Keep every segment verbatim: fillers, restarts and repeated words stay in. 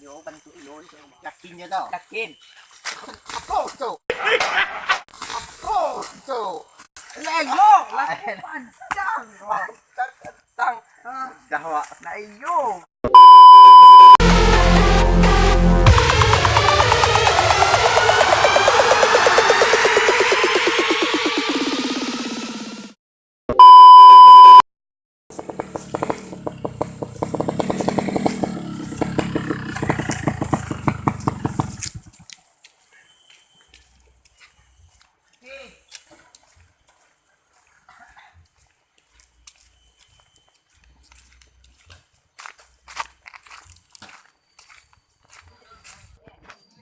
Yo, bantuak yo, yo. Yakin je tau. Yakin. Apo tu? Apo tu? Elok lah, panjang. Tang. Dah, wak. Nah, iyo.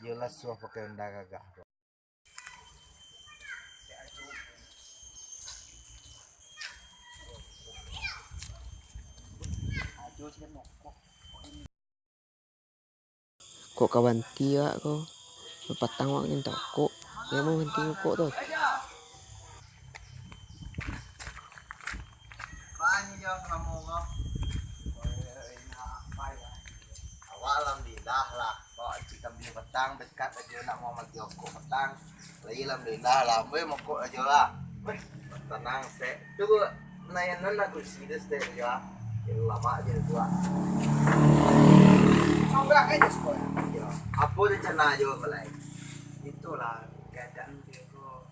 Jelas suah pakai Honda gagah. Kok ka banti awak ko? Patang awak mintak rokok. Dia mau banti rokok tu. Banyak jauh selama orang. Awak alhamdulillah lah. Kok cik kambing petang dekat aja nak mau bagi rokok petang. Lai alhamdulillah lah, ambo mokok ajo lah. Weh, tanang, sek. Tu, nayanan aku sida, sek, ajo lah. Lama aja tu lah. Songkak aja sekolah. Yo. Apo rencana ajo, Balai? Itulah, keadaan dia ko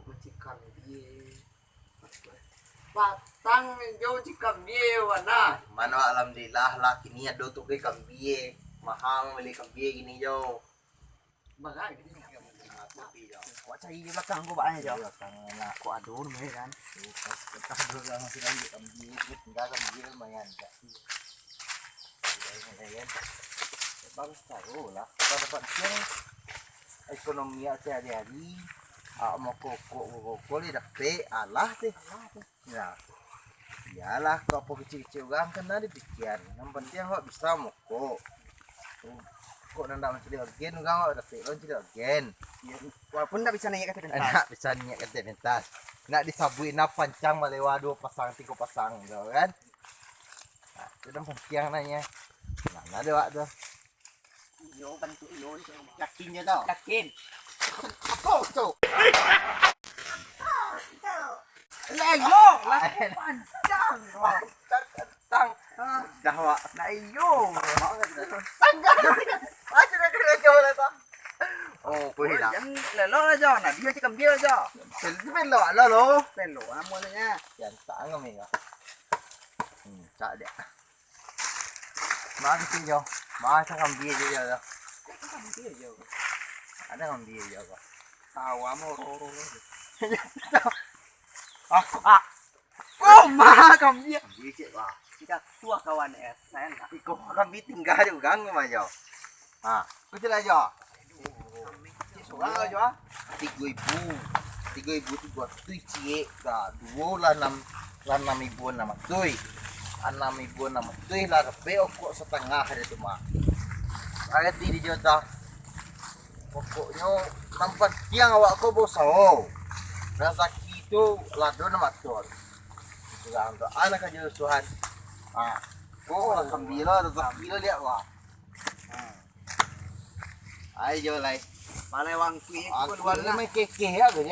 macam kambie. Patang jo cik kambie, wana. Mano alhamdulillah lah, kini ado tu ke kambie. Mahal mambali kambie kini jo. Bagai kini. Tapi jo. Awak cari di belakang ko, Bak, eh, jo. Di belakang nak. Kok ado ni kan? Tu, pas petang dulu lah, masih lanjut kambie, terus tinggal kambie lumayan, Kak. Lumayan, kan? Bang, tahu lah. Kalau dapat siang, ekonomi awak sehari-hari, awak mau kokok, kokok, dia dapek, alah tu. Alah tu. Ya. Iyalah, kok apo kecil-kecil urang kan ado pikiran. Yang penting awak bisa mokok. Kok nan ndak mancaliak agen, urang awak dapek lo mancaliak agen. Iyo, walaupun ndak bisa naiak ka ateh pentas. Ndak bisa naiak ka ateh pentas. Ndak disabuik nah pancang balewa duo pasang, tigo pasang tu kan. Nah, itu nan penting nanya. Nah, ado awak tu. Iyo, bantuak iyo, yakin je tau. Yakin. Apo tu? Elok lah, panjang. Tang. Dah, wak. Nah, iyo. Tangga. Aja dah, dah, dah, dah, dah. Oh, kuih lah. Jan elok lah, Jo. Nah, dia cakap dia, Jo. Belok lah, lo. Belok, namonyo. Yang tak ngam ni, Jo. Hmm, tak dia. Mari kito jo. Mari kito kambie jo, jo. Kambie jo. Ado kambie jo, Pak. Tawa mo ro-ro. Ah, ah. Oh, mah kambie. Kambie cek, Pak. Kita tuah kawan S N. Iko kambie tingga di urang mah jo. Ha, kecil aja. Surang aja, ah. Tigo ribu, tigo ribu tigo ratuih ciek, dah, duo lah anam, lah anam ribu anam ratuih. Anam ribu anam ratuih lah, dapek okok satangah dia tu mah. Arati di juta. Pokoknyo, nan pantiang awak ko bausaho. Razaki tu lah ado nan maatur. Surang tu, anak aja usuhan. Ha, ko lah kambie lah, razaki lah liak lah. Ai jo lai. Malai wangkui ko luar lah. Main kekeh ya tu je.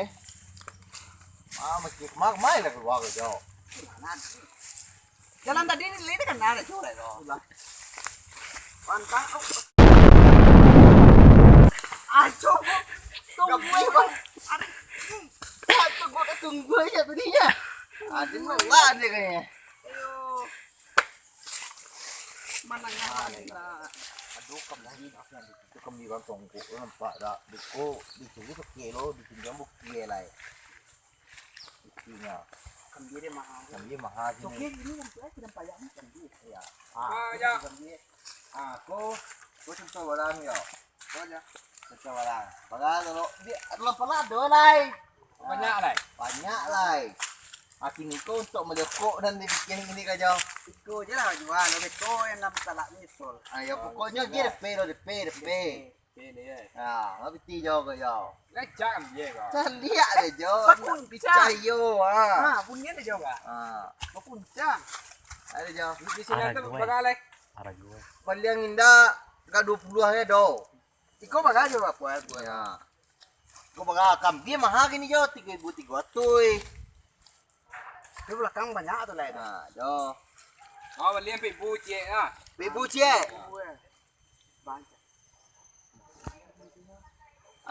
Ah, main kekeh. Mak, main lah keluar ke jo. Jalan tadi ni, ni kan ado jo lai tu. Mantap. Ajo. Tunggu, Bang. Ajo, gua tunggu aja tadi ya. Ada malah dia kayaknya. Ayo. Manangah lah. Aduh, kambie, itu kambie urang tongkok tu nampak dak? Beko, dicari sakik lo, ditinjam bukie lai. Buktinyo. Kambie dia mahal. Kambie mahal sini. Oke, ini yang saya tidak payah ni kambie. Iya. Ah, ya. Kambie. Ah, ko, ko contoh barang yo. Ko aja. Contoh barang. Barang kalau di, kalau pernah ada lai. Banyak lai. Banyak lai. Aki niko untuk meliokok dan dibikin ini ka jo. Iko je lah jual, lebih ko yang nak talak ni, Sol. Ah, ya, pokoknyo je D P lo, D P, D P. D P dia. Ah, ngerti jo ko jo. Lecak kan dia ko. Caliak deh jo. Bakuncang. Picayo, ah. Ah, bunyi deh jo, Pak. Ah. Bakuncang. Ada jo. Di sini tu bagai lai. Paliang indak Ka duo puluah ya do. Iko bara jo, apo ya? Yo. Iko bara, kambing maha kini jo, tigo ribu tigo ratuih. Di balakang banyak tu lai. Nah, do. Oh, bali ampek ibu ciek lah. Ibu ciek. Banyak.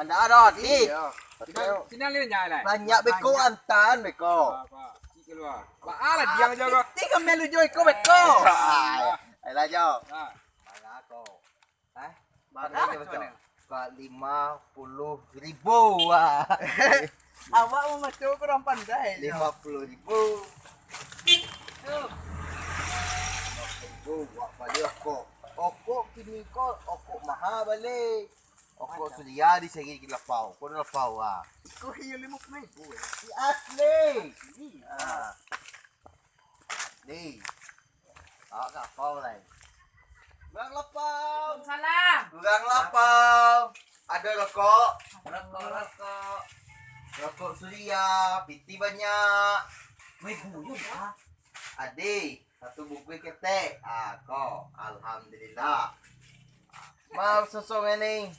Anda ada di. Iyo. Sini, sini alih nya lah. Banyak beko antan beko. Apa? Cik keluar. Ba alah diam aja kau. Tiga melu jo iko beko. Ayolah jo. Nah. Alah kau. Eh? Bara, bara beko? Ka lima puluh ribu, wah. Awak mamaco kurang pandai. Lima puluh ribu. Lima puluh ribu, wak bali okok. Okok kini ko, okok maha bali. Okok Suria di segi lapau. Ko lapau, wah. Iko iyo lima puluh ribu. Asli. Ah. Ni. Awak kapau lai. Urang lapau. Salam. Urang lapau. Ada rokok? Rokok, rokok. Rokok Suria, piti banyak. Weh, buyun, ah. Ade, satu bungkuih ketek. Ah, ko. Alhamdulillah. Maaf, sosong ni.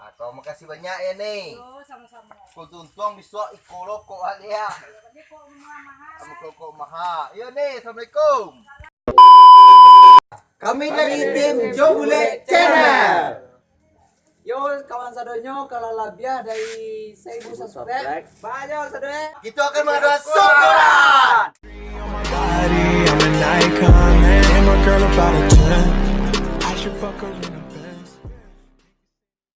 Ah, ko, makasih banyak ya ni. Yo, samo-samo. Ko tuntuang bisuak iko rokok ade ya. Ade kok rumah mahal. Samo rokok mahal. Yo ni, assalamualaikum. Kami dari tim Jobulek Channel. Yo, kawan sadonyo, kalau labiah dari seribu subscribe, banyak sadonyo. Kita akan mengadakan syukuran. Body, I'm an icon, and my girl about a ten. I should fuck her in